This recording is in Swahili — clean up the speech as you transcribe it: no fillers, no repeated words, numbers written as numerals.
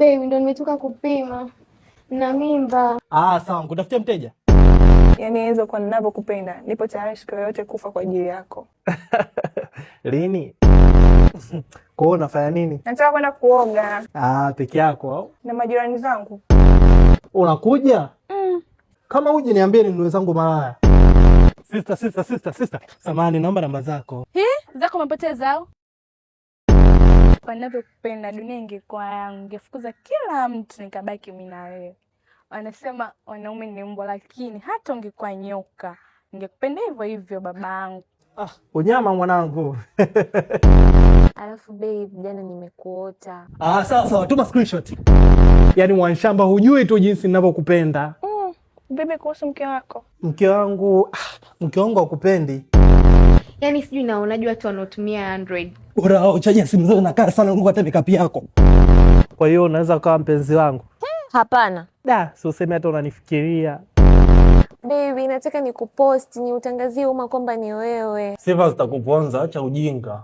Baby, ndo nimetoka kupima na mimba. Ah, sawa, nikutafutie mteja. Yaani Enzo, kwa ninavyokupenda nipo tayari siku yoyote kufa kwa ajili yako. Lini? Kwa hiyo unafanya nini? Nataka kwenda kuoga. Ah, peke yako au? Na majirani zangu. Unakuja? Mm. Kama uje niambie ninunue zangu malaya. Sister, sister, sister, sister. Samahani, naomba namba zako. Hi? Zako umepoteza au? Kwa ninavyokupenda dunia ingekuwa yangu, ningefukuza kila mtu nikabaki mimi na wewe. Wanasema wanaume ni mbwa, lakini hata ungekuwa nyoka ningekupenda hivyo hivyo babangu. Ah, unyama mwanangu. Alafu babe, jana nimekuota. Ah, sawa sawa, tuma screenshot. Yaani mwanshamba, hujui tu jinsi ninavyokupenda. Bibi, kuhusu mke wako. Mke wangu, ah, mke wangu hakupendi. Yaani sijui na unajua watu wanaotumia Android. Bora uchaji simu zao nakaa sana kuliko hata makeup yako. Kwa hiyo unaweza ukawa mpenzi wangu? Hapana. Da, si useme hata unanifikiria. Baby, nataka nikuposti niutangazie umma kwamba ni wewe. Sifa zitakuponza, acha ujinga.